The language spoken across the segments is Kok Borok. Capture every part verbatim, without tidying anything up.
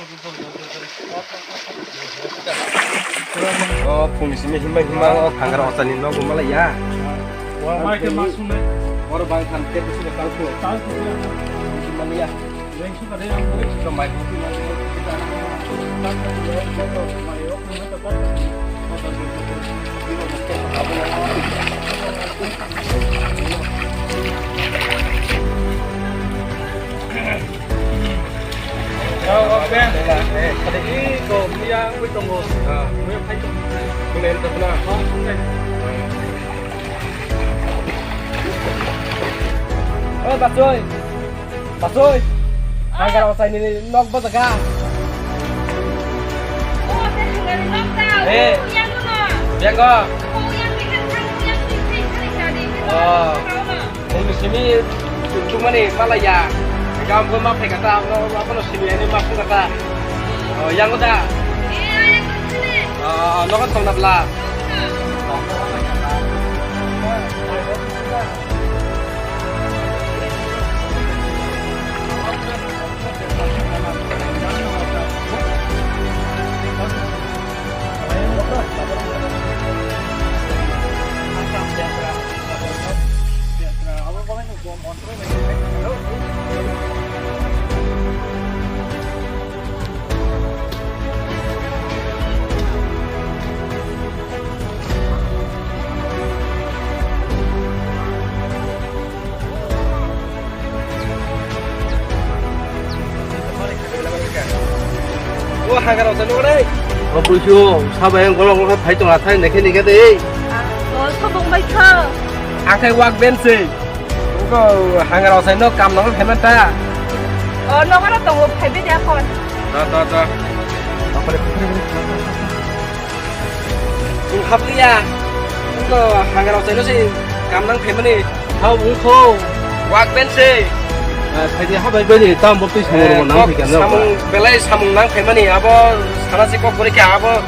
O phung simi hima hima o hangar osani nogo malai ya. Wa mai ke masung nai. Oro bang tham te busi bang ko. Tal ko ya. Hima ya. Reng su ka de ang ko. Ko mai ko hima. Oi, Basoi. Basoi. Hangar osai ni nok bajaka. Oh, te hangar nok ta. Eh. Yang no. Yang ko. Oh, yang ni kan kan yang ni kan kan jadi. Oh. Mung simi chukmani malaya. Gam ko ma phai kata, abono simi ani ma phung kata. Oh, yang ko da. Eh, yang ko sini. Oh, nok tong na bla. O hagar rok sanu re. O buisu sabai ang golok golok phai tonga thai nekhe nekhe de. O sobong bai kha. Ang khai wak ben se. Ko hagar rok sanu kam nang pheman ta. O nokara tongo phai be dia kon. Da da da. Chwng habliya. Wngkha hangrok chaino se kam nang phaimani. Hao wngkho. Wak ben se. Phaidi habai beli tam bo twi samung rok nang kok phikha no. Samung belai samung nang phaimani abo sana se kok bori kha abo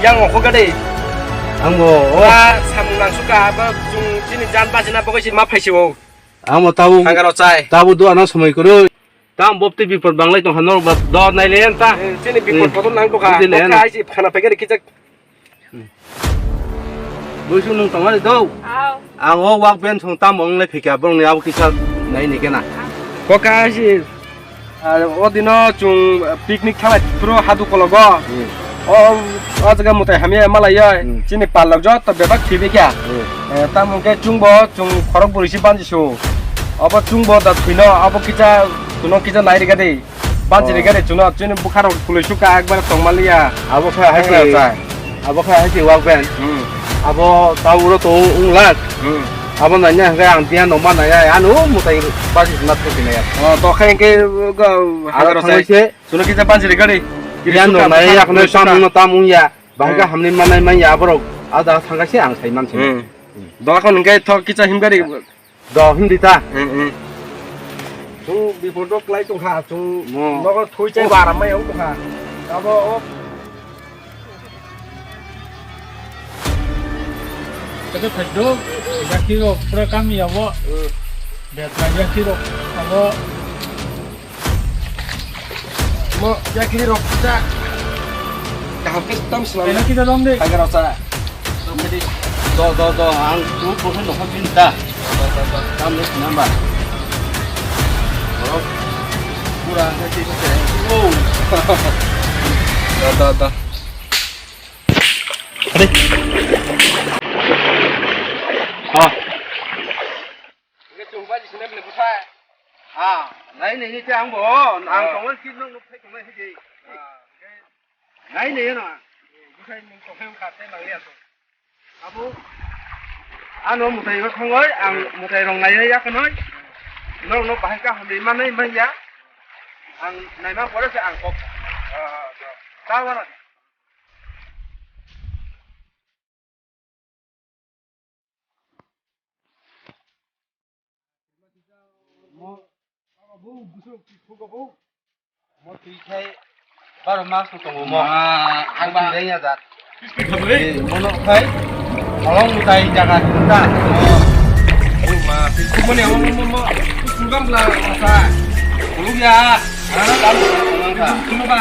yang ongkho gade. Ang bo o. Ba samung nang suka abo chwng chini jan bajina bogoi se ma phaisi o. Ang bo tabuk. Hangrok chai. Tabuk do ana somoi kwrwi. Tam bopti bipor banglai tong hanor ba do nai le ta. Chini bipor kotor nang tokha. Bopti le. Tokha ai si khana pegari kichak. Buisu nung tongmani do. Aw. Ang o wak ben song tam ong le phikya borong ni abo kisa nai ni kena. Koka ai si. O dino chung picnic thalai pro hadu kologo. O, o jaga mutai hamya malai ya. Chini palok joto bebak thibikya. Tamo ke chungbo chung khorok bwrwi si banji su. Obo chungbo da thwino, obo kisa, kuno kisa nai rega de. Banchi rega de chuno, chini bukharok pului suka ekbar tongmaliya. Abo kha hai se, abo kha hai se wak ben. Abo ta uro to unglak. Abo nanya hwnkhe ang tiya noma nanya, ano mutai basi sima thok naya. O, to khe hwnkhe, aro hagaro thangwi sai. Se. Chuno kisa banchi rega de. Tiya noma naya, yakno tam ungno tam ungya. Bahai kha hamni manai manya borok. Ada thangkha se ang sai mansi. Dokhon hwnkhe thok kisa himgari. Do hindi ta. Chwng bipor do klai tongkha, chwng nogo thui chai baram mai wng tongkha. Abo o. Kete phai do, yakhi rok pura kami abo. Betra yakhi rok abo. Mo, yakli rok ta. Kaham ke tam selam. Eno kita dong de. Agar rasa. Do, do, do, ang tu pun no pin ta. Tam ni number. Oh. Pura ke ti se. Oh. Da, da, da. Ade. Ah. Nge chungpa jisine bini bwsa. Ah, nai nini te ang bo, ang tongmani kit nung nuk thai tongnai hidi. Nai nini no. Bwsai nung tongthai wngkha tei nang liya to. Abo, ano mwtai o thangoi, ang mwtai rong nai ya kanoi. Norok no bahai kaham ni manai manya. Ang naima pore se ang kok. Ta wana. Mo, abo bwswk thugo bo. Mo twi khai baro mas no tongo mo. Ma, ang ba. Twi reng ya jat. Twi khai. Eh, mono khai. Along mutai jaga ta. Oh, ma, twi khai. Mo ne, mo, mo, mo, mo. Twi khai bla, sa. Uluk ya. Ana tam. Twi khai ba.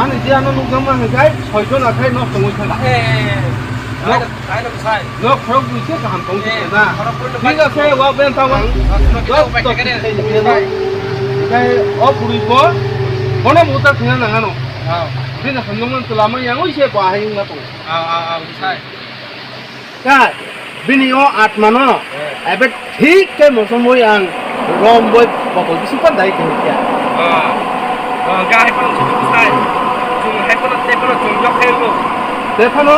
Ani je ano nukjakma hwnkhai soi jona khai nok tongwi thangkha. Eh, eh, eh. Nok, ai, ai, sai. Nok khorok bui se kaham tong thangkha na. Khorok bui no thik ase, bai wa ben tawang. Ah, nok dok bai tok thangkha de. Khai ni khai no. Khai o puri ko. Bono buta thina nangano. Ah. Bini hamnokno twlama yangwi se bahai wngna tongo. Ah, ah, ah, sai. Ka, bini o atmano, eh, ebe thik khe mosomwi ang rom boi botol bisi pan dai khe kya. Ah. Ah, gai pan chum sai. Chum hai pan te pan chum yok hai lo. Te phano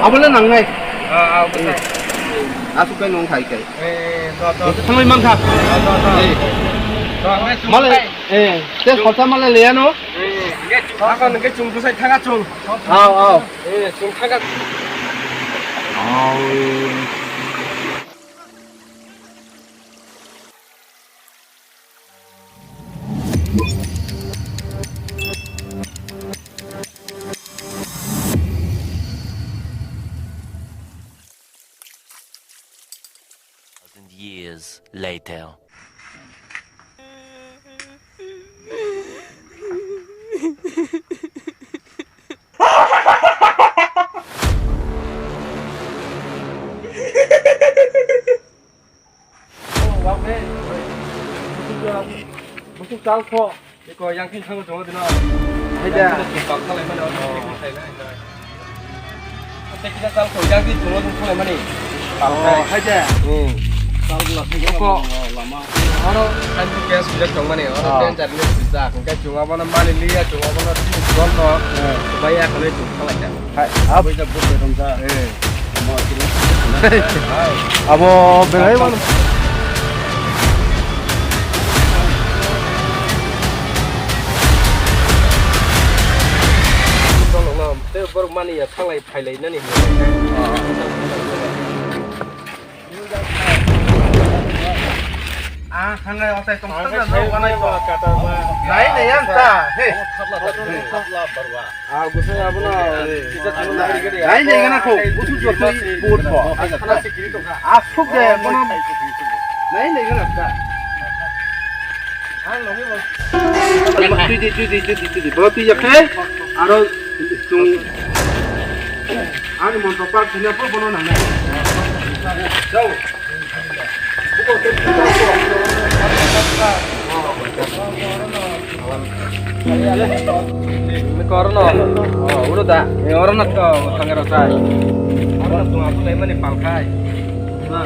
abole nangnai. Ah, ah, sai. Asuk kai nong khai kai. Eh, do, do. Thangwi mankha. Do, do, do. Eh. Do, do, do. Male, eh, te khorsa male leyano. Eh, nge chum, nge chum bwsai thaga chum. Aw, aw. Eh, chum thaga. Thousand years later. Busu chal kho. Iko yang kin thango chongo dino. Hai da. Yang kin thango chongo dino. Tei kisa chal kho yang kin chongo dino thanglaimani. Oh, hai da. Hmm. Chal bula thangko lama. Oro kan tu gas bijak tongmani. Oro ten char ni bijak. Hingke chungo bono mani liya chungo bono tin jon no. Bai ya kale chung khalai da. Hai, abo ida buk bai romsa. Eh. Amo kini. Abo belai mal. Tei borok mani ya thanglai phailai nani. Ah, thanglai otai tong thanglai no banai ko. Nai nai yan ta. He. Ah, gusai abono. Nai nai gana ko. Busu jotoi bot ko. Asuk de bono. Nai nai gana ta. Tui di, tui di, tui di, tui di. Bono tui jakhe. Aro chung. Ani monto pak sini apa bono nang. Jao. Korno. Oh, udah dah. Eh, orang nak ke tangga rasa. Orang nak tunggu aku lagi mana palkai.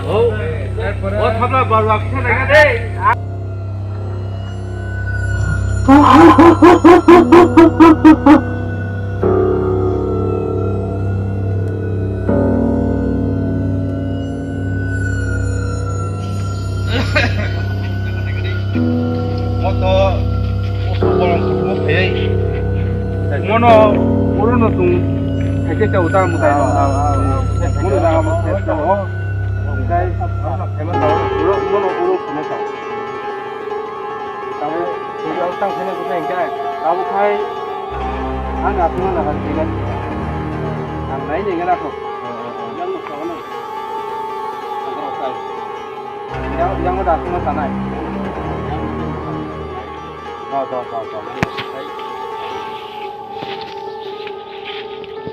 Oh, oh, thapla baru aku sana kan deh. Moto usu bolong kutumo pheyai. Mono urono tung khaikhe tei uta mutai no. Mono jaga mo khaikhe tei o. Tei mono uro, mono uro khuna tao. Tamo tang khana kutai hingkhe tamo khai ang atma nagar kailan. Ang nai nengana kho. Yang mo sawana. Yang, yang mo da atma sanai. Oh, to, to, to.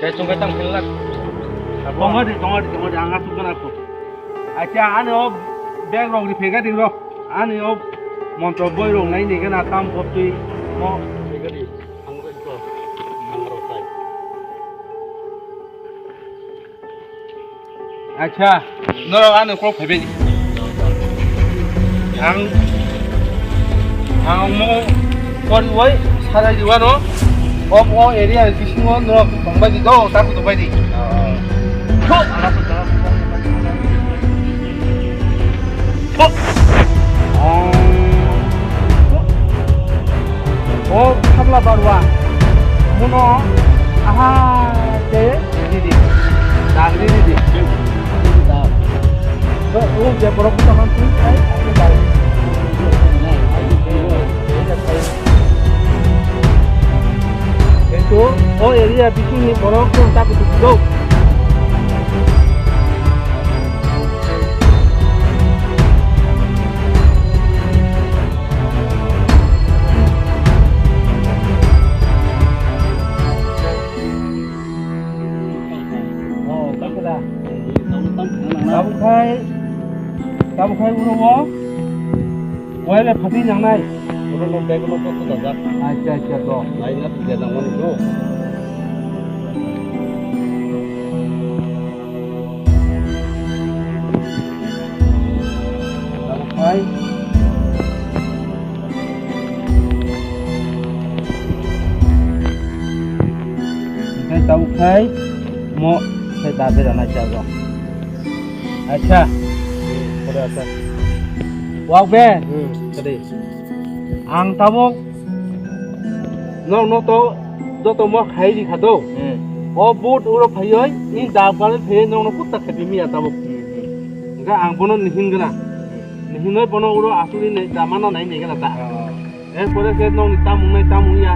Khe chungkhe tang philak. Tongo di, tongo di, tongo di, ang asuk gana kho. Acha, ani o bag rok ri phega di ro. Ani o montro boi rok nai ni gana tam botwi mo. Phega di, ang rok ko, ang rok sai. Acha, norok ani ukulok phaibai di. Ang, ang omo koriwai salai riwano, o, o area bisingo norok tongbai di do, ta kutuk bai di. Thok. Thok. O, o, Thabla Barwa. Muno, aha, de. Didi. Dagri didi. Ba, o je borok buta man twi khai, ani dagri. Kintu o area bisingni borok chwng ta kutuk kutuk. Oh, tamo da. Tabuk khai, tabuk khai uro o. Wai le phatwi nangnai. Uro no bag no kok da jak. Acha, acha, to. Lai na tija nang mani no. Tabuk khai. Hingke tabuk khai mo sai da bera nai chago. Acha. Kore asa. Wak be. Hmm, kade. Ang tabuk nok nok to joto mo khai di khado. Hmm. O boat uro phaioi, in da kale phaioi nok nok kutta khai di miya tabuk. Hmm, hmm. Hingke ang bono nihin gana. Hmm. Nihin noi bono uro asuri nei da mano nai nei gana ta. Oh. Erpore khe nokni tamung nai tamung ya.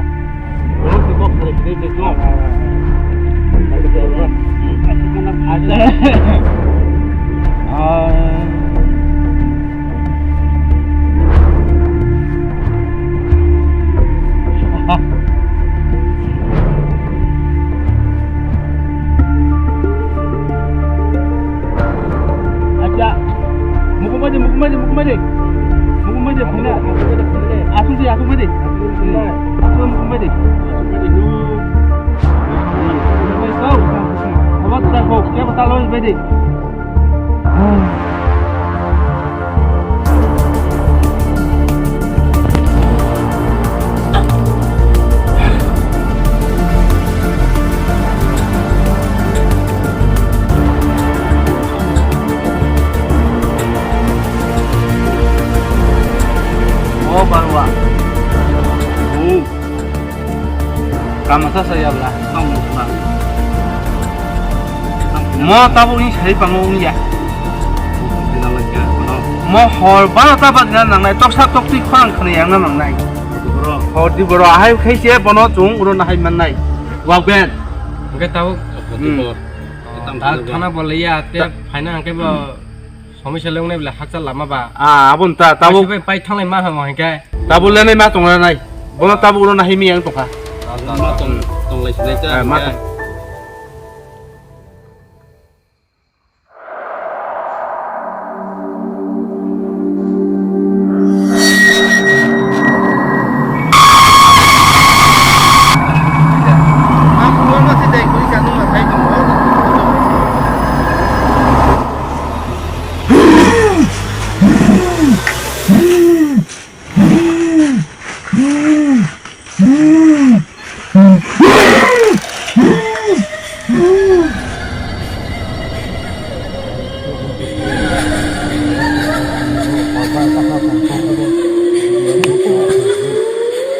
Borok se kok salai philai philai tong. Acha, mukumai de, mukumai de, mukumai de. Mukumai de, phina. O barwa. Kama sa saya bla. Mo tabuk ni sai pango ungya. Mo hor barota bajna nangnai, toksa tokti khorang khna yangna nangnai. Hor di boro ahai khaise bono chung uro nahai mannai. Wak ben. Hwnkhe tabuk. Hmm. Thana bolaiya, te phaina hwnkhe bo. Somisa le wngnai bwle hakchal lama ba. Ah, aboni ta, tabuk. Pai thanglai ma hamo hwnkhe. Tabuk lenai ma tongna nai. Bono tabuk ulo nahimi yang tongkha. Ma tong, tonglai sinai ta. Eh, ma tong.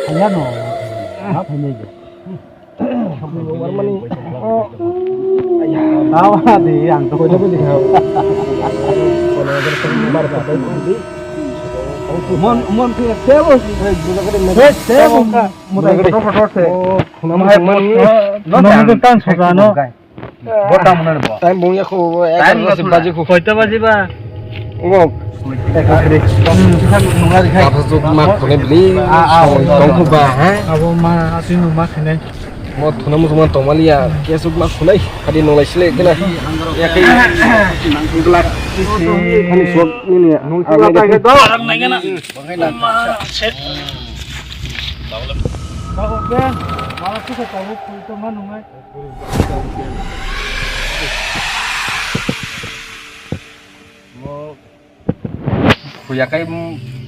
Hayano, ha phainai. Tawa de ang to. Mon, mon, tebo. Tebo ka. Mutai kotor kotor se. Khunam hai mon. No, no, no, tan soja no. Bo tam na bo. Time bung ya ko. Time na baji ko. Koita baji ba? Ngo. Kapasuk ma khunai bili. Ah, ah, tongkhu ba, ha? Abo ma, asinu ma khunai. Mo thuna muchungma tongmaliya, kesuk ma khunai, hadi nonglai sile gana. Ya kai. Glak. Ani sok ini ya. Nong sila ta ke do. Arang nai gana. Mo Khuya kai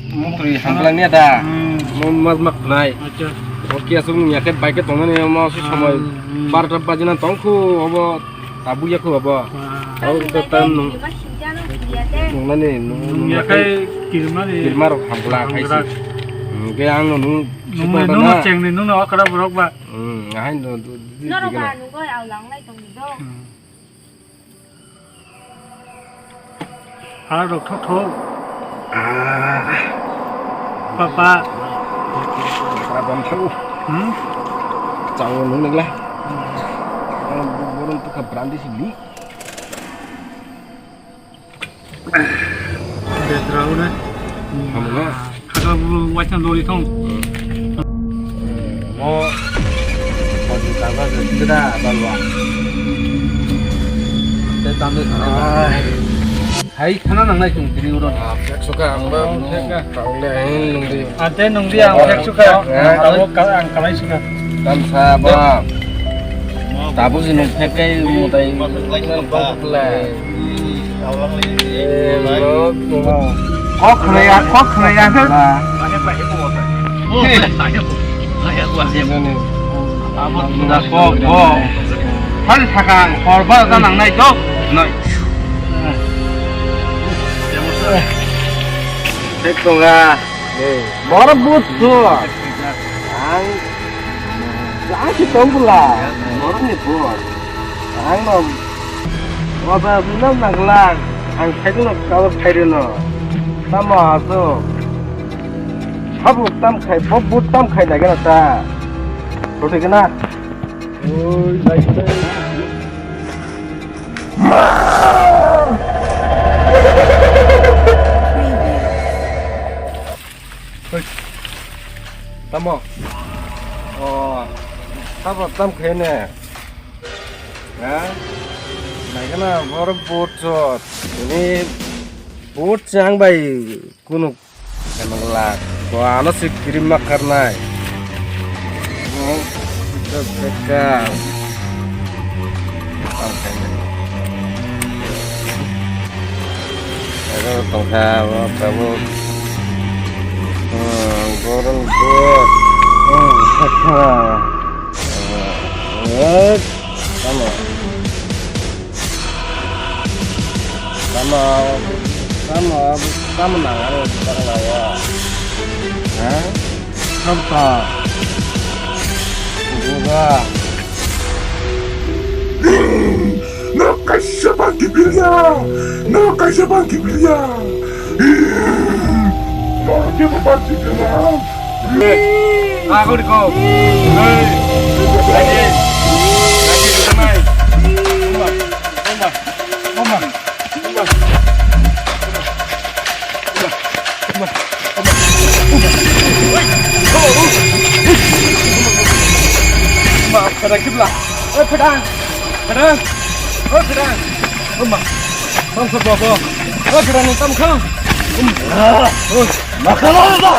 mukri hanglang niya da. Hmm. Mo mas mak nai. Acha. Oke asung niya kai bike tong ni mo si samai. Hmm. Bar ta bajina tong khu obo tabu ya khu obo. Wah. Au ta tan nung. Nung nani nung ya kai kirma ni. Kirma rok hanglang kai si. Hanglang. Hmm, ke ang nung. Nung nung cheng ni nung na okra borok ba. Hmm, ahai no. Norok ba nung goi au lang lai tong ni do. Hmm. Hala rok thok thok. Papa. Papa bam thau. Hmm? Chao nung nang la. Borong to ka brandi sini. Bedrau na. Hamna. Khaka bulu waithang dori thong. Mo. Pagi kaga geda balwa. Te tambe khana. Hai khana nangnai chung diri uro. Ekso ka ang ba. Ekso ka. Taule ang nungdi. Ante nungdi ang ekso ka. Abo ka ang kalai suka. Tamsa ba. Tabu si nung phekai mutai. Kok khna ya, kok khna ya khe. Da kok bo. Hal sakang hor ba da nang nai to. Noi. Thek tonga. Bor but to. Ang, ang si tong bula. Bor ni bor. Ang no. Wada binam nanglang. Ang khaidung no kawar khairino. Tamo aso. Sabu tam khai, bo but tam khai lagi na ta. Roti kena. Oi, lai, lai. Tamo. Oh, tamo tam khene. Ha? Naikana bor boat chot. Ini boat chang bai kunu. Emang lak, bo ano si kirim ma karnai. Aro tongkha abo tabuk. Hmm, borok bo. Hmm, sakha. Hmm, tamo. Tamo, tamo, tamo nang aro tongkha. Ha? Sabta. Buga. No kaisa bangki bilya. No kaisa bangki bilya. No kaisa bangki bilya. Hey, aku di kau. Hey. Lagi. Lagi di sana. Uma. Uma. Uma. Uma. Ma, phadang kibla. Oi, phadang. Phadang. Oi, phadang. Oma. Tong kha bobo. Oi, phadang, tong kha. Um. Oi. Ma kha ba.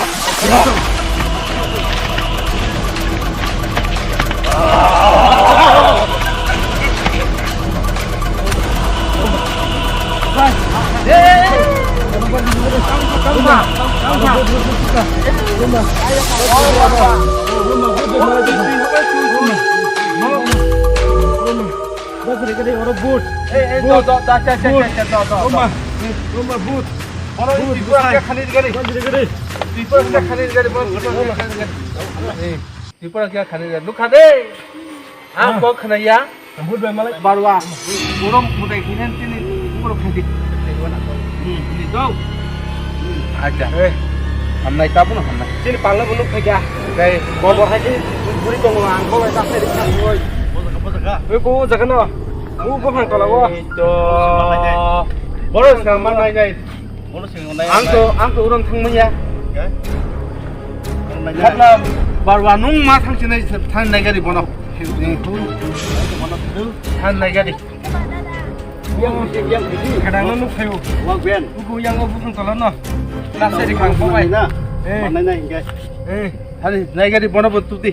Tripura khe khani gari, bono Tripura khe khani gari. Ang kok khna ya. Ang bud bai malai. Barwa. Borom mutai khinen tini umro khadi. Hmm, ini go. Aja. Eh. Hamnai tabu na hamnai. Tini pangla bunu khaja. Dai. Bor bor hai buri tongo ang ko ta sai ri khan oi. Oi ko jaga na. U bo hang tola go. Ito. Boros na manai nai. Ang to, ang to uron thang manya. Khatla barwa nung ma thang sinai thang nai gari bono. Thang nai gari. Kadang no nuk thayo. Ugo yang o bukung tola no. Last side khang bobai. Eh. Manai nai hingke. Eh. Hari nai gari bono bo tuti.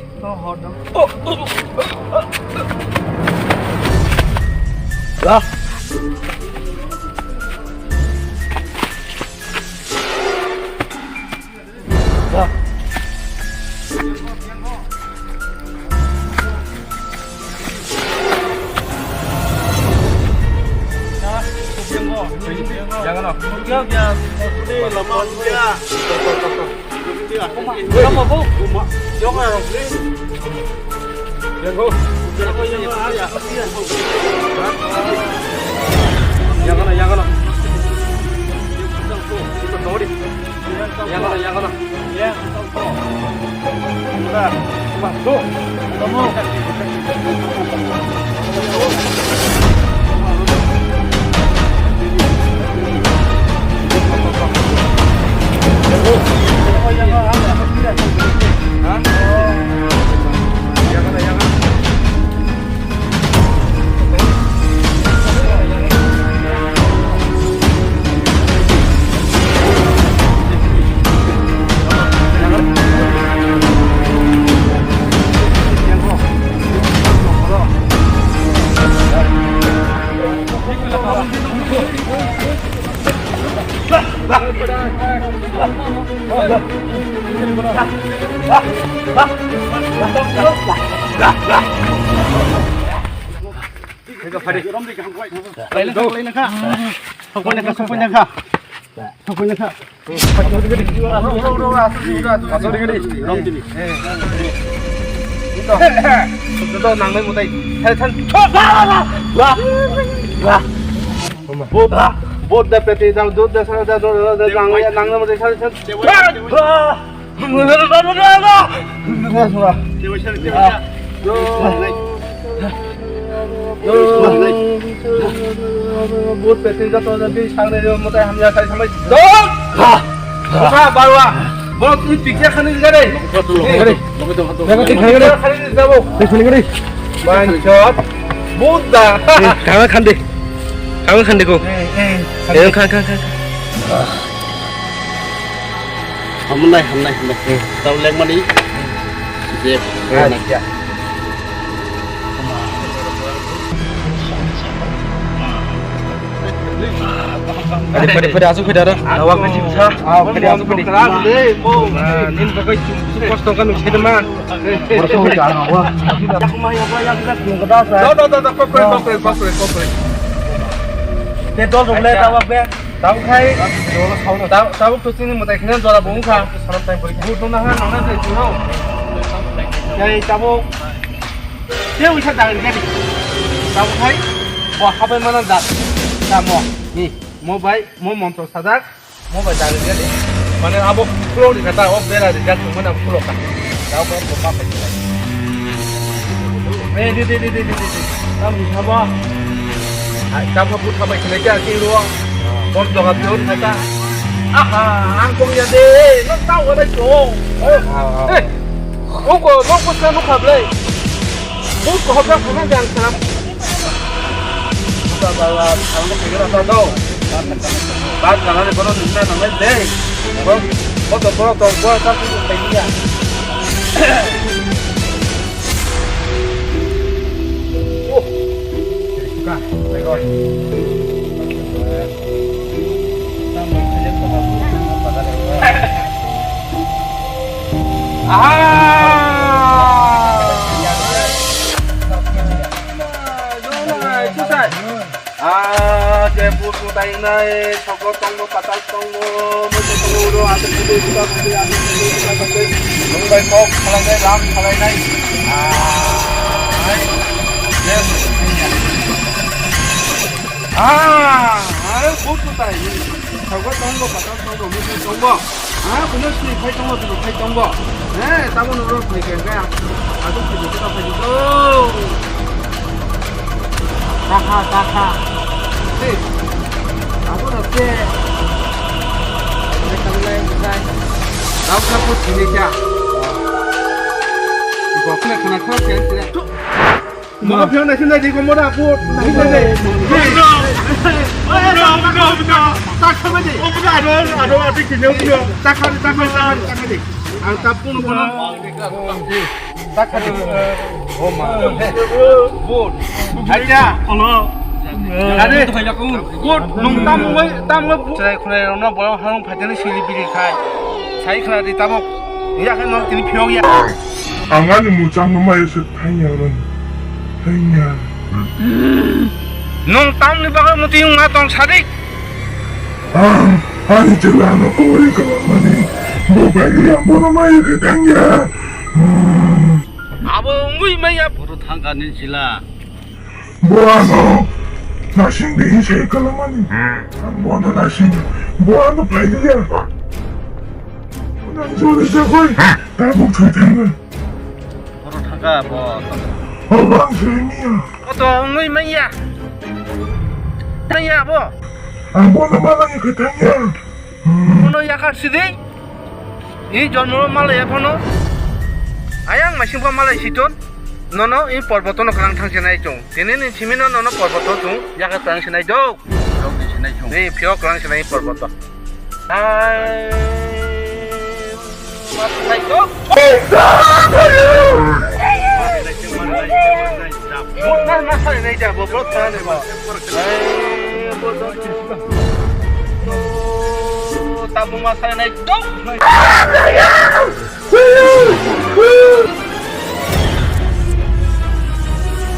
Sokphaina kha, sokphaina kha. Sokphaina kha. Asok di gini. Asok di gini. Ito. Ito, nangnai mutai. Hai, than. Bot, bot da peti, da, dot da, sa, da, dot da, da, nang, nang, nang, nang, sa, sa. Bot peti, joto, joto, di, sangne, jo, mutai, hamya, sai, samai. Dot! Bokha, barwa. Bot, twi pikya khani gare. Gare. Gare, gare. Pikya khani jabo. Pikya khani gare. Bangchot. Buddha. Eh, kanga khande. Kanga khande ko. Eh, eh, eh, khande. Kha, kha, kha, kha. Hamnai, hamnai, hamnai. Eh. Tau lengmani. Pwede, pwede, pwede, aswk phaida ro. Awa phaidi sa. Awa phaidi, aswk phaidi. Nin bagwi kosto kanu sedema. Borok khe hoi jana wa. Da, da, da, da, kok kre, kok kre, kok kre, kok kre. Te dol rok le, acha, tabuk be. Tabuk khai. Tabuk to chini mwtai khna jora bo wngkha. But no naha nang na jai chuno. Jai tabuk. Te wisa dang gari. Tabuk khai. Bo habai mana da. Tamo. Ni. Mo bai, mo montro sadak. Mo bai dari dia di. Mane abo pulo di kata, o bera di jak mana pulo ka. Tau ko ko pa pe. Eh, di, di, di. Tam di sabo. Ai, tam ko put sabai kene ja ki ro. Bom joga pyo kata. Aha, ang kong ya de. No tau ko dai ko. Eh. Ko ko no ko sa no khablai. Ko ko ha ka na jang sa. Bak jalani bono nungna nangnai de. Bono, bono, bono tong, bono tong, bono tong, bono tong. Aha! Ah, je busu tai nai, sogo tongo, patal tongo, mojo tongo, uro, ate kudu, kuda, kudu, ate kudu, kuda, kudu, nung bai kok, khalai nai, ram, khalai nai. Ah, ai, je busu tai ya. Ah, ai, busu tai. Sogo tongo, patal tongo, mojo tongo. Ah, kuno sini phai tongo, sini phai tongo. Eh, tamo no phai ke ga. Adu phai ke ta phai ko. Takha, takha. Hey. Abo no ke. Tamo lai sai. Tamo ka pu sini kya? Ko kena kena ko ke. Mo phiyok naising nai di, ko mo da, ko naising nai di. Bro, bro, bro, bro. Tak sama di. Oh, bro, ado, ado, ado, kini, bro. Tak sama di, tak sama di, tak sama di. Ang tap pun, bro. Tak sama di. Oh, ma. Bro. Aja. Hello. Ade. Bro, nung tam mo, tam mo. Chrai khunai rona bolong harung phatene sili bili khai. Sai khna di tabok. Ya khe no tini phiyok ya. Ang ani muchang no mai se thangya ron. Thangya. Nung tamni bagwi muti wngma tong sadik. Ang ani chwla no kori kala mani. Bo bai ya bono mai se thangya. Abo wngwi maya. Boro thangka ni chwla. Bo ano nasing di se kalamani. Ang bo ano nasing. Bo ano phai dia. Nang jole se koi. Tabuk thwi thangna. Boro thangka bo. O bang se niya. Oto wngwi maya. Maya bo. Ang bo ano malai khe thangya. Bono yakar sidi. I jonmo malaya phano. Ayang masing pha malai siton. Nono i porboto no klang thang sinai chung. Tini ni simi no nono porboto chung. Yakar klang sinai do. Ni phiyok klang sinai porboto. Ai. Masai do. Mas, mas, sai nai ja, bo, bo, sai nai bo. Ai, bo, bo, bo. Tabuk ma sai nai dong.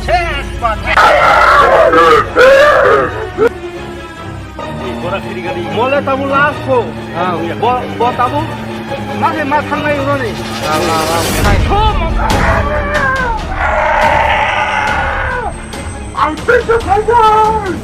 Ses, pan. Mole tabuk last ko. Bo, bo tabuk. Ma se ma thangnai uro ni. Ang tesa thangnai.